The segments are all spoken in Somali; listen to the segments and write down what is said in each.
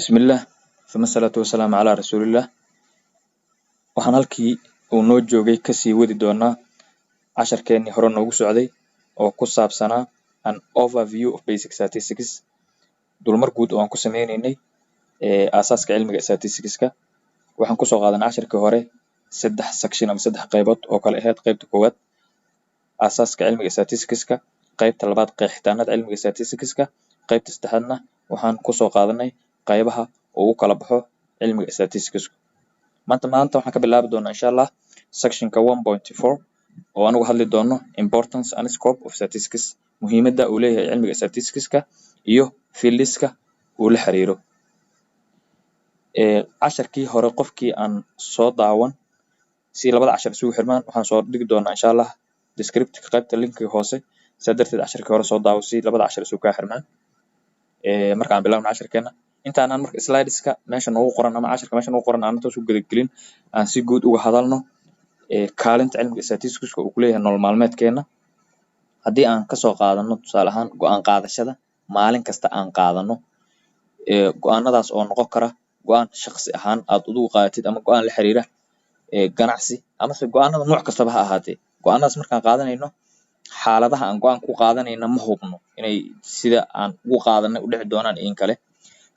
Bismillaah, uma salaatu wasalaamu calaa rasuulillaah. Waxaan halkii uu noo joogay kasii wadi doonaa casharkeennii hore noogu socday oo ku saabsanaa an overview of basic statistics, dulmar guud oo aan ku sameynaynay aasaaska cilmiga statisticska. Waxaan kusoo qaadanay casharkii hore saddex section ama saddex qaybood oo kale ahayd: qaybta koowaad, aasaaska cilmiga statisticska; qaybta labaad, qeexitaanada cilmiga statisticska; qaybta saddexaadna waxaan kusoo qaadanay qaybaha uu u kala baxo cilmiga statisticsku. Maanta waxaan ka bilaabi doonaa, insha Allah, sectionka 1.4 oo aan uga hadli doono importance and scope of statistics, muhiimadda uu leeyahay cilmiga statisticska iyo fieldiska uu la xiriiro. Casharkii hore qofkii aan soo daawan, si labada cashar isugu xirmaan, waxaan soo dhigi doonaa, insha Allah, description qaybta linkiga hoose. Sidaa darteed casharkii hore soo daawo si labada cashar isugu kaa xirmaan. Marka aan bilaabno casharkeena, intaanaan marka slideska meesha noogu qoran ama casharka meesha noogu qoran aan toos u gudagelin, aan si guud uga hadalno kaalinta cilmiga statisticska uu ku leeyahay nolol maalmeedkeena. Haddii aan kasoo qaadano tusaale ahaan go'aan qaadashada maalin kasta aan qaadano, go'aanadaas oo noqon kara go'aan shaqsi ahaan aad ugu qaadatid ama go'aan la xiriira ganacsi amase go'aanada nooc kastaba ha ahaatee, go'aanadaas markaan qaadanayno, xaaladaha aan go'aan ku qaadanayno ma hubno inay sida aan ugu qaadanay u dhici doonaan iyo in kale.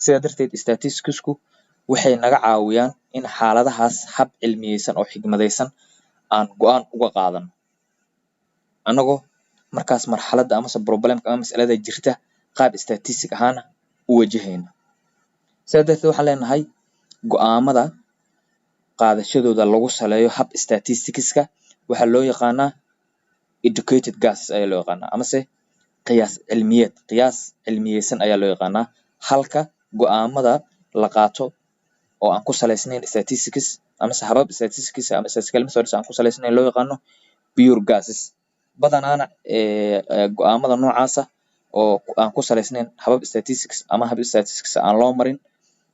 Sidaa darteed statisticsku waxay naga caawiyaan in xaaladahaas hab cilmiyeysan oo xigmadaysan aan go'aan uga qaadano, annagoo markaas marxaladda amase problemka ama mas'alada jirta qaab statistic ahaana u wajahayna. Sidaa darteed waxaan leenahay go'aamada qaadashadooda lagu saleeyo hab statisticska waxaa loo yaqaanaa educated guesses ayaa loo yaqaanaa, amase qiyaas cilmiyeed, qiyaas cilmiyeysan ayaa loo yaqaanaa, halka go'aamada la qaato oo aan ku salaysnayn statistics amase habab statistics ama statistical methods aan ku salaysnayn loo yaqaano pure guesses. Badanaana go'aamada noocaasa oo aan ku salaysnayn habab statistics ama hab statistics aan loo marin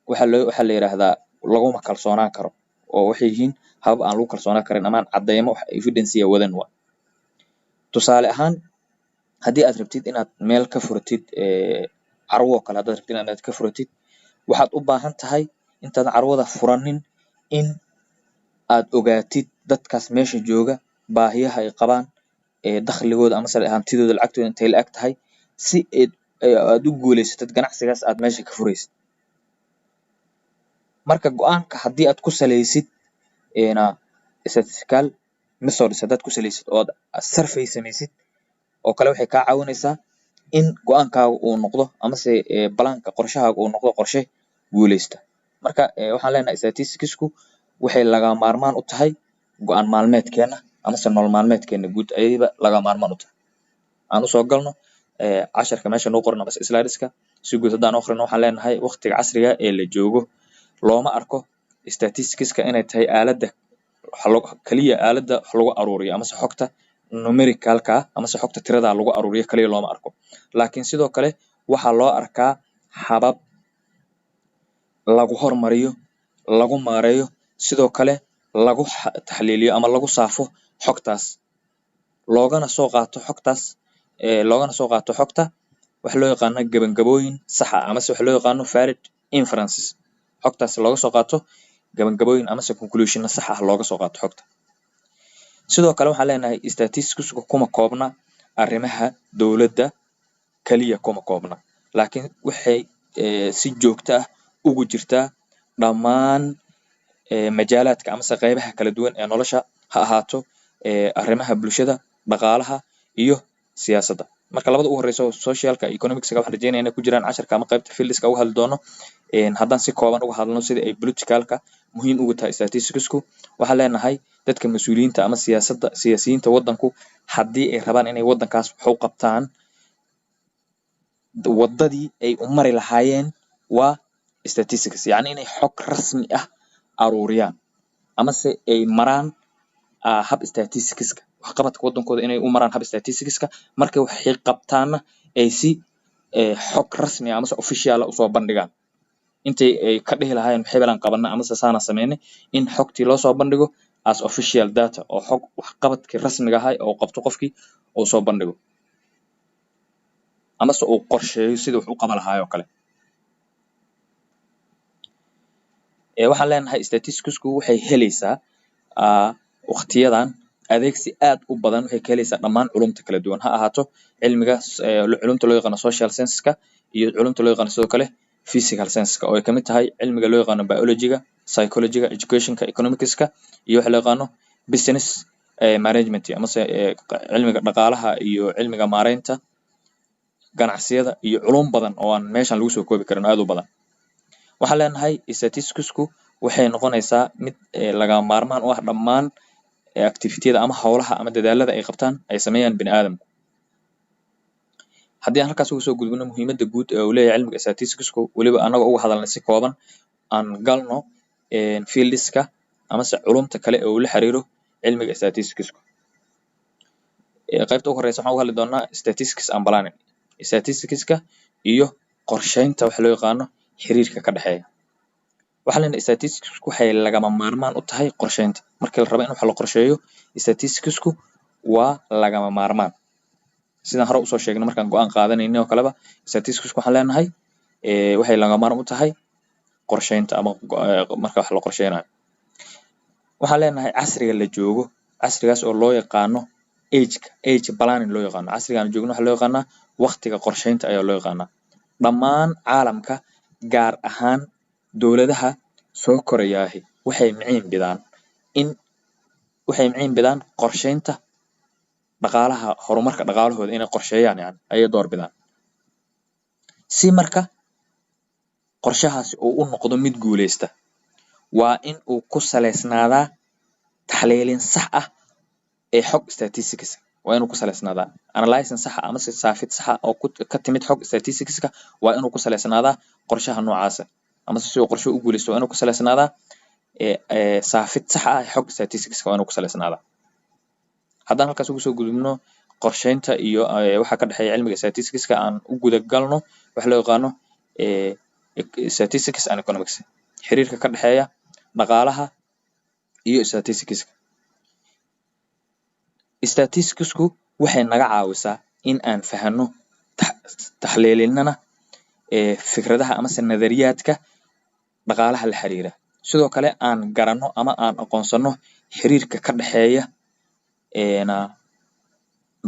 waxaa la yiraahdaa laguma kalsoonaan karo, oo waxay yihiin habab aan lagu kalsoonaan karin ama aan cadeymo wax evidence wadan. Wa tusaale ahaan, haddii aad rabtid inaad meel ka furatid, carwo oo kale haddaad rabtid inaad ka furatid, waxaad u baahan tahay intaadan carwada furanin in aad ogaatid dadkaas meesha jooga baahiyaha ay qabaan, dakhligooda amase hantidooda, lacagtooda intay la eg tahay, si aad u guuleysatid ganacsigaas aad meesha ka furaysid. Marka go'aanka haddii aad ku salaysid statistical methods, haddaad ku salaysid oo aad survey samaysid oo kale, waxay kaa caawinaysaa in go'aankaaga uu noqdo amase planka qorshahaaga uu noqdo qorshe guuleysta. Marka waxaan leenahay statisticsku waxay lagama maarmaan u tahay go'aan maalmeedkeena amase nolol maalmeedkeena guud ayayba lagama maarmaan u tahay. Aan usoo galno casharka meesha noo qoran amase slideska. Si guud haddaan u akhrino, waxaan leenahay waqtiga casriga ee la joogo looma arko statisticska inay tahay aaladda kaliya, aaladda wax lagu aruuriyo amase xogta numericalka ah amase xogta tirada lagu aruuriyo kaliya looma arko, laakiin sidoo kale waxaa loo arkaa habab lagu hormariyo, lagu maareeyo, sidoo kale lagu taxliiliyo ama lagu saafo xogtaas, loogana soo qaato xogta waxa loo yaqaano gabangabooyin sax ah amase waxa loo yaqaano valid inferences, xogtaas looga soo qaato gabangabooyin amase conclusion sax ah looga soo qaato xogta. Sidoo kale waxaan leenahay statisticsku kuma koobna arrimaha dowladda kaliya kuma koobna, laakiin waxay si joogto ah ugu jirtaa dhammaan majaalaadka amase qaybaha kala duwan ee nolosha, ha ahaato arrimaha bulshada, dhaqaalaha iyo siyaasadda. Marka labada ugu horeyso, socialka, economicska, waxaan rajeynaya inay ku jiraan casharka ama qaybta fieldiska uga hadli doono. Haddaan si kooban uga hadalno sida ay politicalka muhiim ugu tahay statisticsku, waxaan leenahay dadka mas-uuliyiinta ama siyaasadda, siyaasiyiinta waddanku, haddii ay rabaan inay waddankaas wax u qabtaan, waddadii ay u mari lahaayeen waa statistics, yacni inay xog rasmi ah aruuriyaan amase ay maraan hab statisticska, waxqabadka waddankooda inay u maraan hab statisticska. Markay waxay qabtaanna ay si xog rasmi ah amase official ah usoo bandhigaan, intay ay ka dhihi lahaayeen hebelaan qabana amase saana sameynay, in xogtii loo soo bandhigo as official data oo xog waxqabadkii rasmiga ahay oo qabto qofkii uu soo bandhigo amase uu qorsheeyo sidii wax u qaban lahaay oo kale. Waxaan leenahay statisticsku waxay helaysaa waqtiyadan adeegsi aad u badan. Waxay ka helaysaa dhammaan culumta kala duwan, ha ahaato cilmiga culumta loo yaqaano social scienceska iyo culumta loo yaqaano sidoo kale physical scienceska, oo ay kamid tahay cilmiga loo yaqaano biologyga, psychologyga, educationka, economicska iyo waxa loo yaqaano business management, amase cilmiga dhaqaalaha iyo cilmiga maareynta ganacsiyada iyo culum badan oo aan meeshan lagu soo koobi karin oo aad u badan. Waxaan leenahay statisticsku waxay noqonaysaa mid lagama maarmaan u ah dhammaan activityyada ama howlaha ama dadaalada ay qabtaan, ay sameeyaan bini aadamku. Haddii aan halkaas uga soo gudbino muhiimadda guud ee uu leeyahay cilmiga statisticsku, weliba anagoo uga hadalnay si kooban, aan galno fieldska amase culumta kale ee uu la xiriiro cilmiga statisticsku. Qaybta ugu horeysa waxaan uga hadli doonaa statistics and planning, statisticska iyo qorsheynta waxa loo yaqaano xiriirka ka dhexeeya. Waxaa leenahay statisticsku waxay lagama maarmaan u tahay qorsheynta. Markii la rabo in wax la qorsheeyo, statisticsku waa lagama maarmaan. Sidaan hore usoo sheegnay markaan go'aan qaadanayno oo kaleba, statisticsku waxaan leenahay waxay lagama maarmaan u tahay qorsheynta ama marka wax la qorsheynayo. Waxaan leenahay casriga la joogo, casrigaas oo loo yaqaano age age planning loo yaqaano, casrigaan joogno waxaa loo yaqaanaa waqtiga qorsheynta ayaa loo yaqaanaa. Dhammaan caalamka, gaar ahaan dowladaha soo korayaahi, waxay miciin bidaan qorsheynta dhaqaalaha, horumarka dhaqaalahooda inay qorsheeyaan yani ayay door bidaan. Si marka qorshahaasi uu u noqdo mid guuleysta, waa in uu ku saleysnaadaa taxliilin sax ah ee xog statistics. Waa inuu ku saleysnaadaa analyzing sax ah amase saafid sax ah oo ka timid xog statisticska. Waa inuu ku saleysnaadaa qorshaha noocaasa, amase si uu qorshuhu u guuleysto waa inuu ku saleysnaadaa saafid sax ah xog statisticska waa inuu ku saleysnaadaa. Haddaan halkaas ugu soo gudubno qorsheynta iyo waxa ka dhexeeya cilmiga statisticska, aan u guda galno waxa loo yaqaano statistics and economics, xiriirka ka dhexeeya dhaqaalaha iyo statisticska. Statisticsku waxay naga caawisaa in aan fahanno, taxliilinana fikradaha amase nadariyaadka dhaqaalaha la xiriira. Sidoo kale aan garanno ama aan aqoonsano xiriirka ka dhexeeya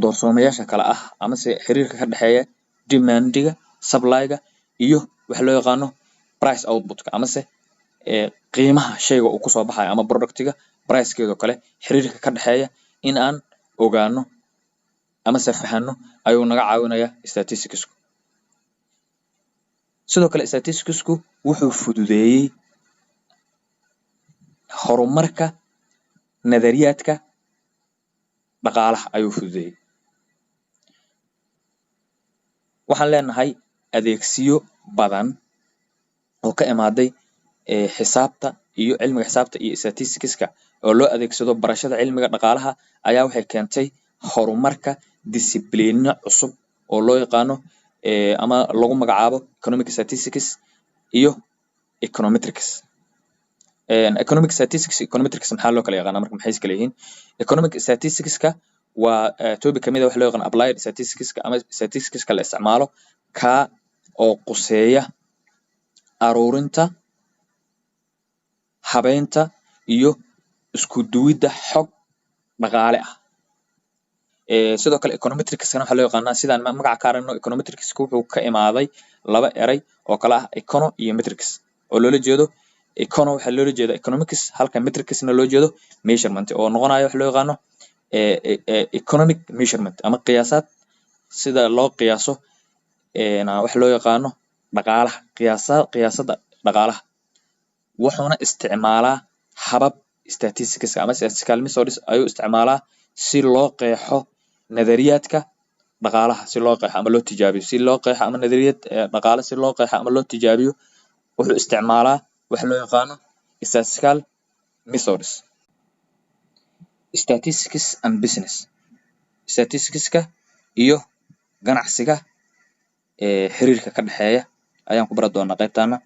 doorsoomayaasha kala ah, amase xiriirka ka dhexeeya demandiga, supplyga iyo waxa loo yaqaano price outputka, amase qiimaha shayga uu kusoo baxayo ama productiga pricekeeda oo kale. Xiriirka ka dhexeeya in aan ogaano amase fahanno ayuu naga caawinaya statisticsku. Sidoo kale statisticsku wuxuu fududeeyey horumarka nadariyaadka dhaqaalaha ayuu fududeeyey. Waxaan leenahay adeegsiyo badan oo ka imaaday xisaabta iyo cilmiga xisaabta iyo statisticska oo loo adeegsado barashada cilmiga dhaqaalaha ayaa waxay keentay horumarka discipliino cusub oo loo yaqaano ama lagu magacaabo economic statistics iyo econometrics. Economic statistics, econometrics maxaa loo kala yaqaanaa marka? Maxay kala yihiin? Economic statisticska waa topic kamid ah waxa loo yaqaano applied statisticska ama statisticska la isticmaalo, kaa oo quseeya aruurinta, habeynta iyo isku duwidda xog dhaqaale ah. Sidoo kale econometricsna waxaa loo yaqaanaa, sidaan magaca ka aragno, econometrics wuxuu ka imaaday laba eray oo kala ah econo iyo metrics, oo loola jeedo econo waxaa loola jeeda economics, halka metricsna loo jeedo measurement, oo noqonayo waxa loo yaqaano economic measurement ama qiyaasaad sida loo qiyaaso waxa loo yaqaano dhaqaalaha, qiyaasada dhaqaalaha. Wuxuuna isticmaalaa habab statistics ama statistical methods ayuu isticmaalaa si loo qeexo nadariyaadka dhaqaalaha, si loo qeexo ama loo tijaabiyo, si loo qeexo ama nadariyad dhaqaale si loo qeexo ama loo tijaabiyo wuxuu isticmaalaa waxa loo yaqaano statistical methods. Statistics and business, statisticska iyo ganacsiga xiriirka ka dhexeeya ayaan ku baran doonaa qaybtaana.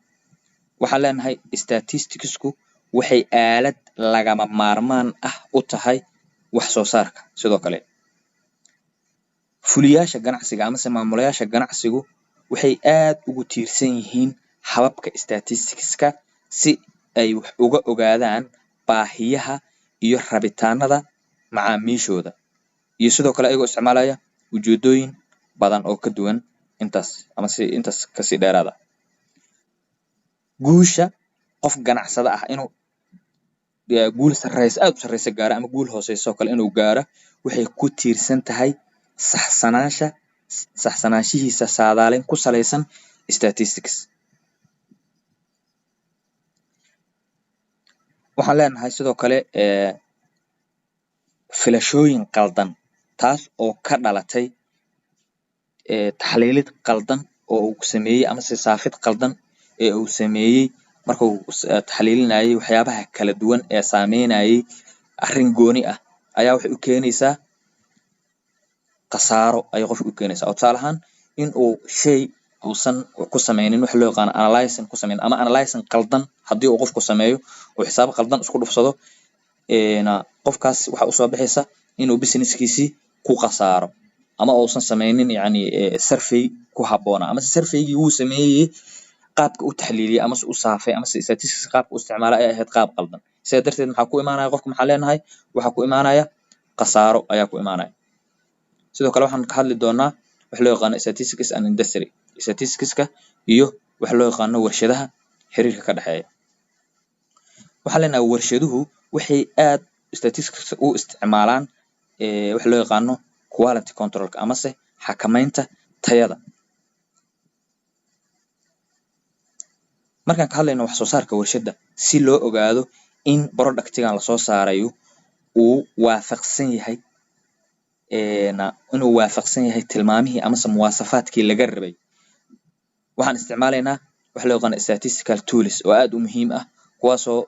Waxaan leenahay statisticsku waxay aalad lagama maarmaan ah u tahay wax soo saarka. Sidoo kale fuliyaasha ganacsiga amase maamulayaasha ganacsigu waxay aad ugu tiirsan yihiin hababka statisticska si ay wax uga ogaadaan baahiyaha iyo rabitaanada macaamiishooda, iyo sidoo kale ayagoo isticmaalaya ujeedooyin badan oo ka duwan intaas ama si intaas kasii dheeraada. Guusha qof ganacsada ah inuu guul sarreysa, aad u sarreysa gaara ama guul hooseysa oo kale inuu gaaro, waxay ku tiirsan tahay saxsanaansha saxsanaanshihiisa saadaalin ku salaysan statistics. Waxaan leenahay sidoo kale filashooyin qaldan, taas oo ka dhalatay taxliilid qaldan oo uu sameeyey amase saafid qaldan ee uu sameeyey marka uu taxliilinayay waxyaabaha kala duwan ee saameynayay arrin gooni ah, ayaa waxay u keenaysaa khasaaro ayay qofka u keenaysaa. Oo tusaale ahaan in uu shay uusan ku sameynin waxa loo yaqaano analyzing ku sameynin ama analyzing qaldan haddii uu qofku sameeyo oo xisaab qaldan isku dhufsado, qofkaas waxa usoo baxaysa inuu businesskiisii ku khasaaro, ama uusan sameynin yacni survey ku habboona, ama surveygii wuu sameeyey qaabka u taxliiliyey amase u saafay amase statistics qaabka u isticmaalay ay ahayd qaab qaldan. Sidaa darteed maxaa ku imaanaya qofka? Maxaa leenahay? Waxaa ku imaanaya khasaaro ayaa ku imaanaya. Sidoo kale waxaan ka hadli doonaa wax loo yaqaano statistics and industry, statisticska iyo wax loo yaqaano warshadaha xiriirka ka dhexeeya. Waxaan leenahay warshaduhu waxay aad statistics u isticmaalaan wax loo yaqaano quality controlka amase xakameynta tayada. Markaan ka hadlayno wax soo saarka warshadda, si loo ogaado in productigan lasoo saarayo uu waafaqsan yahay inuu waafaqsan yahay tilmaamihii amase muwaasafaadkii laga rabay, waxaan isticmaalaynaa wax loo yaqaano statistical tools oo aad u muhiim ah, kuwaasoo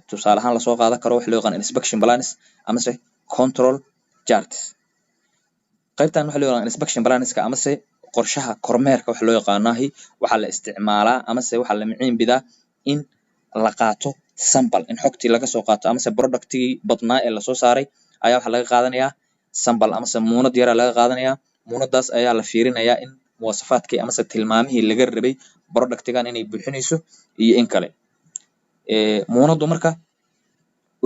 tusaale ahaan lasoo qaadan karo wax loo yaqaano inspection plans amase control charts. Qaybtan waxa loo yaqaano inspection planska amase qorshaha kormeerka wax loo yaqaanahi, waxaa la isticmaalaa amase waxaa la miciin bidaa in la qaato sample, in xogtii laga soo qaato amase productigii badnaa ee lasoo saaray ayaa waxaa laga qaadanayaa sample amase muunad yaraa laga qaadanayaa. Muunadaas ayaa la fiirinayaa in muwaasafaadkii amase tilmaamihii laga rabay productigan inay buuxinayso iyo in kale. Muunadu marka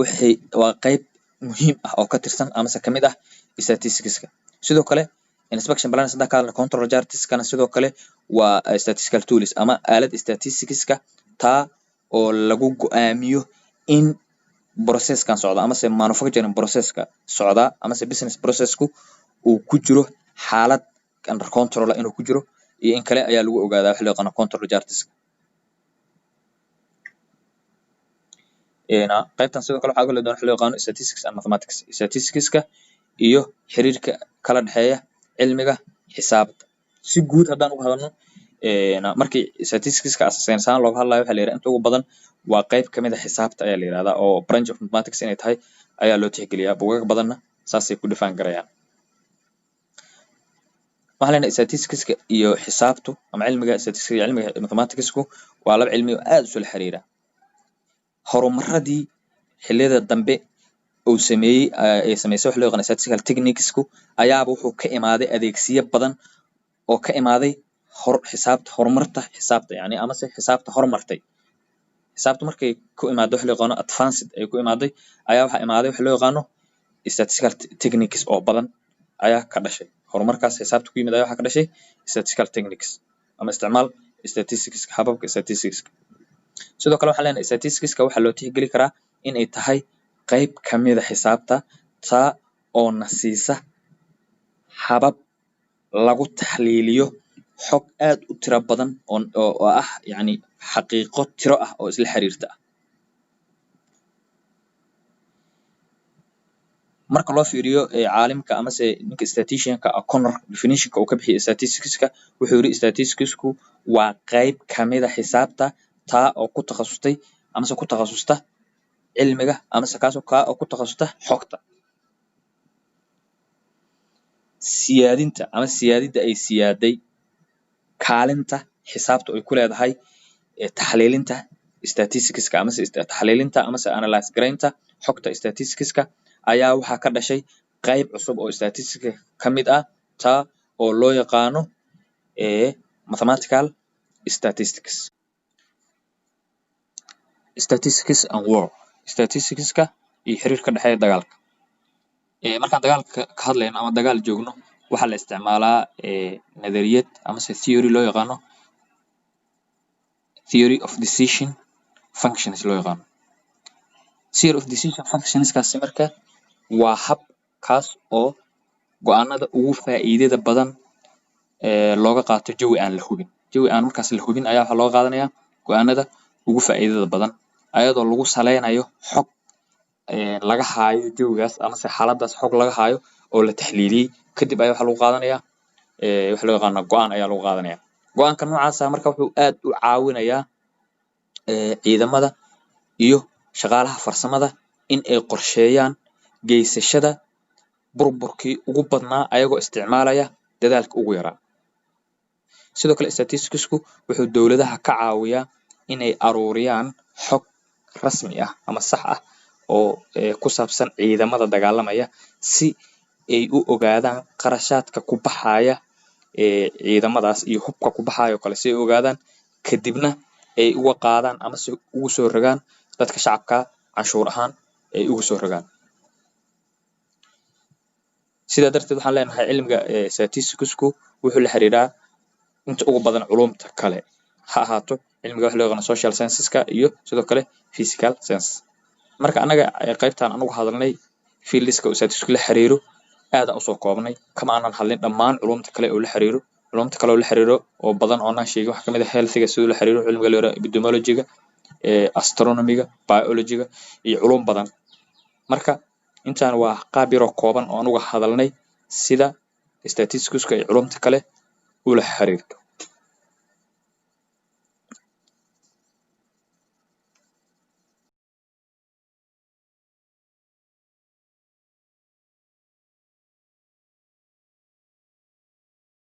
waxay waa qayb muhiim ah oo ka tirsan amase kamid ah statisticska. Sidoo kale inspection plans haddaan ka hadalno, control chartskana sidoo kale waa statistical tools ama aalad statisticska, taa oo lagu go'aamiyo in processkan socda amase manufacturing processka socda amase business processku uu ku jiro xaalad under control inuu ku jiro iyo in kale ayaa lagu ogaadaa waxa loo yaqaano control charts. Qaybtan sidoo kale waxaa oga doona waxa loo yaqaano statistics and mathematics, statisticska iyo xiriirka kala dhexeeya cilmiga xisaabta. Si guud haddaan uga hadalno, markii statisticska saynis ahaan looga hadlayo, waxaa la yidhaha inta ugu badan waa qayb kamid ah xisaabta ayaa la yidhahdaa, oo branch of mathematics inay tahay ayaa loo tixgeliyaa, buugag badanna saasay ku dhifaan garayaan. Waxaan leenahay statisticska iyo xisaabtu ama cilmiga statistics iyo cilmiga mathematicsku waa laba cilmi oo aad isula xiriira. Horumaradii xilliyada dambe uu sameeyey ay sameysay wax loo yaqaano statistical techniquesku ayaaba wuxuu ka imaaday adeegsiyo badan oo ka imaaday hor xisaabta, horumarta xisaabta, yani amase xisaabta horumartay. Xisaabta markay ku imaado wax loo yaqaano advanced ay ku imaaday ayaa waxaa imaaday wax loo yaqaano statistical techniques oo badan ayaa ka dhashay. Horumarkaas xisaabta ku yimid ayaa waxaa ka dhashay statistical techniques ama isticmaal statistics, hababka statistics. Sidoo kale waxaan leenahay statisticska waxaa loo tixgeli karaa inay tahay qayb kamida xisaabta, taa oo na siisa habab lagu taxliiliyo xog aad u tiro badan oo ah yacni xaqiiqo tiro ah oo isla xiriirta. Marka loo fiiriyo caalimka amase ninka statisticianka Connor definitionka uu ka bixiyay statisticska, wuxuu yidhi statisticsku waa qayb kamida xisaabta, taa oo ku takhasustay amase ku takhasusta cilmiga amase kaasoo kaa oo ku takhasusta xogta. Siyaadinta ama siyaadida ay siyaaday kaalinta xisaabta ay ku leedahay taxliilinta statisticska amase taxliilinta amase analyze garaynta xogta statisticska ayaa waxaa ka dhashay qayb cusub oo statisticska ka mid ah, taa oo loo yaqaano mathematical statistics. Statistics and war, statisticska iyo xiriirka ka dhexeeya dagaalka. Markaan dagaalka ka hadlayno ama dagaal joogno, waxaa la isticmaalaa nadariyad amase theory loo yaqaano theory of decision functions loo yaqaano. Theory of decision functionskaasi marka waa hab kaas oo go'aanada ugu faa'iidada badan looga qaato jawi aan la hubin. Jawi aan markaas la hubin ayaa waxaa looga qaadanayaa go'aanada ugu faa'iidada badan, ayadoo lagu saleynayo xog laga haayo jawigaas amase xaaladaas, xog laga haayo oo la taxliiliyey. Kadib ayaa waxaa lagu qaadanayaa waxa loo yaqaano go'aan ayaa lagu qaadanaya. Go'aanka noocaasa marka wuxuu aad u caawinayaa ciidamada iyo shaqaalaha farsamada in ay qorsheeyaan geysashada burburkii ugu badnaa ayagoo isticmaalaya dadaalka ugu yaraa. Sidoo kale statisticsku wuxuu dowladaha ka caawiyaa inay aruuriyaan xog rasmi ah ama sax ah oo ku saabsan ciidamada dagaalamaya, si ay u ogaadaan qarashaadka ku baxaya ciidamadaas iyo hubka ku baxaya oo kale, si ay u ogaadaan, kadibna ay uga qaadaan ama se ugu soo rogaan dadka shacabka canshuur ahaan ay ugu soo rogaan. Sidaa darteed waxaan leenahay cilmiga statisticsku wuxuu la xiriiraa inta ugu badan culumta kale, ha ahaato cilmiga wax loo yaqaano social scienceska iyo sidoo kale physical science. Marka anaga qaybtan anugu hadalnay fieldiska uu statistics la xiriiro aadaan usoo koobnay, kama aanan hadlin dhammaan culumta kale oo la xiriiro. Culumta kale oo la xiriiro oo badan oo naan sheegin waxaa kamid ah healthiga siduu la xiriiro, cilmiga la yiraahdo epidemiologyga, astronomyga, biologyga iyo culum badan. Marka intaan waa qaab yaroo kooban oo anuga hadalnay sida statisticska iyo culumta kale ula xiriirto.